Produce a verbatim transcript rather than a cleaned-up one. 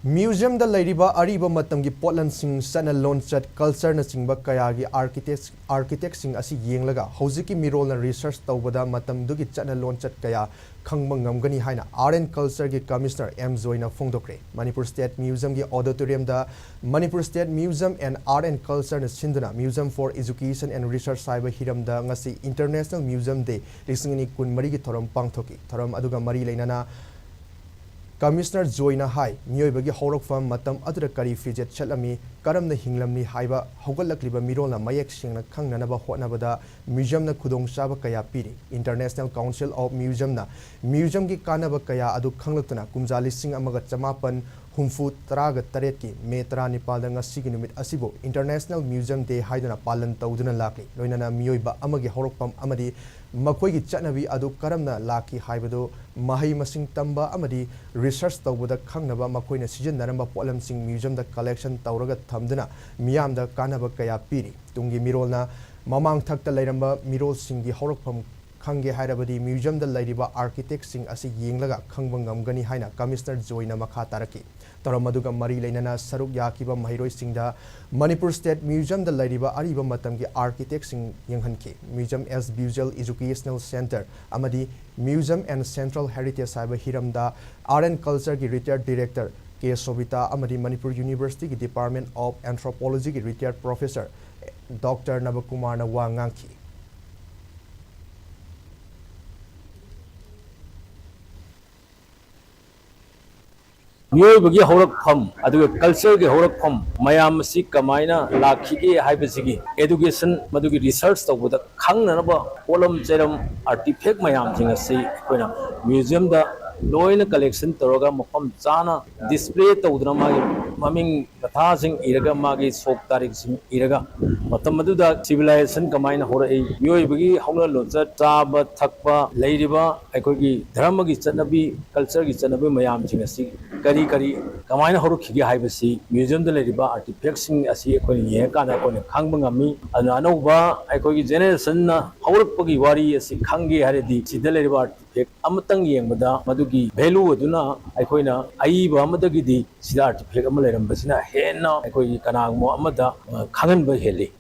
ꯃ꯭ꯌꯨꯖꯤꯌꯝꯗ ꯂꯩꯔꯤꯕ ꯑꯔꯤꯕ ꯃꯇꯝꯒꯤ ꯄꯣꯠꯂꯝꯁꯤꯡ, ꯆꯠꯅ ꯂꯣꯟꯆꯠ, ꯀꯜꯆꯔꯅꯆꯤꯡꯕ ꯀꯌꯥꯒꯤ ꯑꯥꯔꯀꯤꯇꯦꯛ-, ꯑꯥꯔꯀꯤꯇꯦꯛꯁꯤꯡ ꯑꯁꯤ ꯌꯦꯡꯂꯒ ꯍꯧꯖꯤꯛꯀꯤ ꯃꯤꯔꯣꯜꯅ ꯔꯤꯁꯔꯆ ꯇꯧꯕꯗ ꯃꯇꯝꯗꯨꯒꯤ ꯆꯠꯅ ꯂꯣꯟꯆꯠ ꯀꯌꯥ ꯈꯪꯕ ꯉꯝꯒꯅꯤ ꯍꯥꯏꯅ ꯑꯥꯔꯠ ꯑꯦꯟ ꯀꯜꯆꯔꯒꯤ ꯀꯃꯤꯁꯅꯔ ꯑꯦꯝ ꯖꯣꯏꯅ ꯐꯣꯡꯗꯣꯛꯈ꯭ꯔꯦ꯫ ꯃꯅꯤꯄꯨꯔ ꯁ꯭ꯇꯦꯠ ꯃ꯭ꯌꯨꯖꯤꯌꯝꯒꯤ ꯑꯣꯗꯤꯇꯣꯔꯤꯌꯝꯗ Manipur state museum and art and ꯀꯜꯆꯔꯅ ꯁꯤꯟꯗꯨꯅ Museum for Education and Research ꯍꯥꯏꯕ ꯍꯤꯔꯝꯗ ꯉꯁꯤ International Museum Day ꯂꯤꯁꯤꯡ ꯑꯅꯤ ꯀꯨꯟꯃꯔꯤꯒꯤ ꯊꯧꯔꯝ ꯄꯥꯡꯊꯣꯛꯈꯤ꯫ ꯊꯧꯔꯝ ꯑꯗꯨꯒ ꯃꯔꯤ ꯂꯩꯅꯅ ꯀꯃꯤꯁꯅꯔ ꯖꯣꯏꯅ ꯍꯥꯏ, ꯃꯤꯑꯣꯏꯕꯒꯤ ꯍꯧꯔꯛꯐꯝ, ꯃꯇꯝ ꯑꯗꯨꯗ ꯀꯔꯤ ꯐꯤꯖꯦꯠ ꯁꯦꯠꯂꯝꯃꯤ, ꯀꯔꯝꯅ ꯍꯤꯡꯂꯝꯃꯤ ꯍꯥꯏꯕ ꯍꯧꯒꯠꯂꯛꯂꯤꯕ ꯃꯤꯔꯣꯜꯅ ꯃꯌꯦꯛ ꯁꯦꯡꯅ ꯈꯪꯅꯅꯕ ꯍꯣꯠꯅꯕꯗ ꯃ꯭ꯌꯨꯖꯤꯌꯝꯅ ꯈꯨꯗꯣꯡꯆꯥꯕ ꯀꯌꯥ ꯄꯤꯔꯤ꯫ International Council of Museumꯅ ꯃ꯭ꯌꯨꯖꯤꯌꯝꯒꯤ ꯀꯥꯟꯅꯕ ꯀꯌꯥ ꯑꯗꯨ ꯈꯪꯂꯛꯇꯨꯅ ꯀꯨꯝꯖꯥ ꯂꯤꯁꯤꯡ ꯑꯃꯒ ꯆꯃꯥꯄꯟ ꯍꯨꯝꯐꯨ ꯇꯔꯥꯒ ꯇꯔꯦꯠꯀꯤ ꯃꯦ ꯇꯔꯥꯅꯤꯄꯥꯜꯗ ꯉꯁꯤꯒꯤ ꯅꯨꯃꯤꯠ ꯑꯁꯤꯕꯨ International Museum Day ꯍꯥꯏꯗꯨꯅ ꯄꯥꯂꯟ ꯇꯧꯗꯨꯅ ꯂꯥꯛꯂꯤ꯫ ꯂꯣꯏꯅꯅ ꯃꯤꯑꯣꯏꯕ ꯑꯃꯒꯤ ꯍꯧꯔꯛꯐꯝ ꯑꯃꯗꯤ ꯃꯈꯣꯏꯒꯤ ꯆꯠꯅꯕꯤ ꯑꯗꯨ ꯀꯔꯝꯅ ꯂꯥꯛꯈꯤ ꯍꯥꯏꯕꯗꯨ ꯃꯍꯩ ꯃꯁꯤꯡ ꯇꯝꯕ ꯑꯃꯗꯤ ꯔꯤꯁꯔꯆ ꯇꯧꯕꯗ ꯈꯪꯅꯕ ꯃꯈꯣꯏꯅ ꯁꯤꯖꯤꯟꯅꯔꯝꯕ ꯄꯣꯠꯂꯝꯁꯤꯡ ꯃ꯭ꯌꯨꯖꯤꯌꯝꯗ ꯀꯂꯦꯛꯁꯟ ꯇꯧꯔꯒ ꯊꯝꯗꯨꯅ ꯃꯤꯌꯥꯝꯗ ꯀꯥꯟꯅꯕ ꯀꯌꯥ ꯄꯤꯔꯤ꯫ ꯇꯨꯡꯒꯤ ꯃꯤꯔꯣꯜꯅ ꯃꯃꯥꯡꯊꯛꯇ ꯂꯩꯔꯝꯕ ꯃꯤꯔꯣꯜꯁꯤꯡꯒꯤ ꯍꯧꯔꯛꯐꯝ ꯈꯪꯒꯦ ꯍꯥꯏꯔꯕꯗꯤ ꯃ꯭ꯌꯨꯖꯤꯌꯝꯗ ꯂꯩꯔꯤꯕ ꯑꯥꯔꯀꯤꯇꯦꯛꯁꯤꯡ ꯑꯁꯤ ꯌꯦꯡꯂꯒ ꯈꯪꯕ ꯉꯝꯒꯅꯤ ꯍꯥꯏꯅ ꯀꯃꯤꯁꯅꯔ ꯖꯣꯏꯅ ꯃꯈꯥ ꯇꯥꯔꯛꯈꯤ꯫ ꯊꯧꯔꯝ ꯑꯗꯨꯒ ꯃꯔꯤ ꯂꯩꯅꯅ ꯁꯔꯨꯛ ꯌꯥꯈꯤꯕ ꯃꯍꯩꯔꯣꯏꯁꯤꯡꯗ ꯃꯅꯤꯄꯨꯔ ꯁ꯭ꯇꯦꯠ ꯃ꯭ꯌꯨꯖꯤꯌꯝꯗ ꯂꯩꯔꯤꯕ ꯑꯔꯤꯕ ꯃꯇꯝꯒꯤ ꯑꯥꯔꯀꯤꯇꯦꯛꯁꯤꯡ ꯌꯦꯡꯍꯟꯈꯤ꯫ Museum as Visual Educational Centre ꯑꯃꯗꯤ Museum and Central Heritage ꯍꯥꯏꯕ ꯍꯤꯔꯝꯗ ꯑꯥꯔꯠ ꯑꯦꯟ ꯀꯜꯆꯔꯒꯤ ꯔꯤꯇꯥꯌꯔ ꯗꯤꯔꯦꯛꯇꯔ ꯀꯦ ꯁꯣꯕꯤꯇꯥ ꯑꯃꯗꯤ ꯃꯅꯤꯄꯨꯔ ꯌꯨꯅꯤꯚꯔꯁꯤꯇꯤꯒꯤ Department of Anthropologyꯒꯤ ꯔꯤꯇꯥꯌꯔ ꯄ꯭ꯔꯣꯐꯦꯁꯔ ꯗꯣꯛꯇꯔ ꯅꯕꯀꯨꯃꯥꯔꯅ ꯋꯥ ꯉꯥꯡꯈꯤ꯫ ꯃꯤꯑꯣꯏꯕꯒꯤ ꯍꯧꯔꯛꯐꯝ ꯑꯗꯨꯒ ꯀꯜꯆꯔꯒꯤ ꯍꯧꯔꯛꯐꯝ ꯃꯌꯥꯝ ꯑꯁꯤ ꯀꯃꯥꯏꯅ ꯂꯥꯛꯈꯤꯒꯦ ꯍꯥꯏꯕꯁꯤꯒꯤ ꯑꯦꯗꯨꯀꯦꯁꯟ, ꯃꯗꯨꯒꯤ ꯔꯤꯁꯔꯆ ꯇꯧꯕꯗ ꯈꯪꯅꯅꯕ ꯄꯣꯠꯂꯝ ꯆꯩꯔꯝ, ꯑꯥꯔꯇꯤꯐꯦꯛ ꯃꯌꯥꯝꯁꯤꯡ ꯑꯁꯤ ꯑꯩꯈꯣꯏꯅ ꯃ꯭ꯌꯨꯖꯤꯌꯝꯗ ꯂꯣꯏꯅ ꯀꯂꯦꯛꯁꯟ ꯇꯧꯔꯒ ꯃꯐꯝ ꯆꯥꯅ ꯗꯤꯁꯄ꯭ꯂꯦ ꯇꯧꯗꯨꯅ ꯃꯥꯒꯤ ꯃꯃꯤꯡ ꯃꯊꯥꯁꯤꯡ ꯏꯔꯒ, ꯃꯥꯒꯤ ꯁꯣꯛ ꯇꯥꯔꯤꯛꯁꯤꯡ ꯏꯔꯒ, ꯃꯇꯝ ꯑꯗꯨꯗ ꯁꯤꯚꯤꯂꯥꯏꯖꯦꯁꯟ ꯀꯃꯥꯏꯅ ꯍꯧꯔꯛꯏ, ꯃꯤꯑꯣꯏꯕꯒꯤ ꯍꯧꯅ ꯂꯣꯟꯆꯠ, ꯆꯥꯕ ꯊꯛꯄ, ꯂꯩꯔꯤꯕ ꯑꯩꯈꯣꯏꯒꯤ ꯙꯔꯃꯒꯤ ꯆꯠꯅꯕꯤ, ꯀꯜꯆꯔꯒꯤ ꯆꯠꯅꯕꯤ ꯃꯌꯥꯝꯁꯤꯡ ꯑꯁꯤ ꯀꯔꯤ ꯀꯔꯤ ꯀꯃꯥꯏꯅ ꯍꯧꯔꯛꯈꯤꯒꯦ ꯍꯥꯏꯕꯁꯤ ꯃ꯭ꯌꯨꯖꯤꯌꯝꯗ ꯂꯩꯔꯤꯕ ꯑꯥꯔꯇꯤꯐꯦꯛꯁꯤꯡ ꯑꯁꯤ ꯑꯩꯈꯣꯏꯅ ꯌꯦꯡꯉꯀꯥꯟꯗ ꯑꯩꯈꯣꯏꯅ ꯈꯪꯕ ꯉꯝꯃꯤ꯫ ꯑꯗꯨꯅ ꯑꯅꯧꯕ ꯑꯩꯈꯣꯏꯒꯤ ꯖꯦꯅꯦꯔꯦꯁꯟꯅ ꯍꯧꯔꯛꯄꯒꯤ ꯋꯥꯔꯤ ꯑꯁꯤ ꯈꯪꯒꯦ ꯍꯥꯏꯔꯗꯤ ꯁꯤꯗ ꯂꯩꯔꯤꯕ ꯑꯥꯔꯇꯤ-, artifact ꯑꯃꯇꯪ ꯌꯦꯡꯕꯗ ꯃꯗꯨꯒꯤ value ꯑꯗꯨꯅ ꯑꯩꯈꯣꯏꯅ ꯑꯏꯕ ꯑꯃꯗꯒꯤꯗꯤ ꯁꯤꯗ artifact ꯑꯃ ꯂꯩꯔꯝꯕꯁꯤꯅ ꯍꯦꯟꯅ ꯑꯩꯈꯣꯏꯒꯤ ꯀꯅꯥꯒꯨꯝꯕ ꯑꯃꯗ, ꯑ, ꯈꯪꯍꯟꯕ ꯍꯦꯜꯂꯤ꯫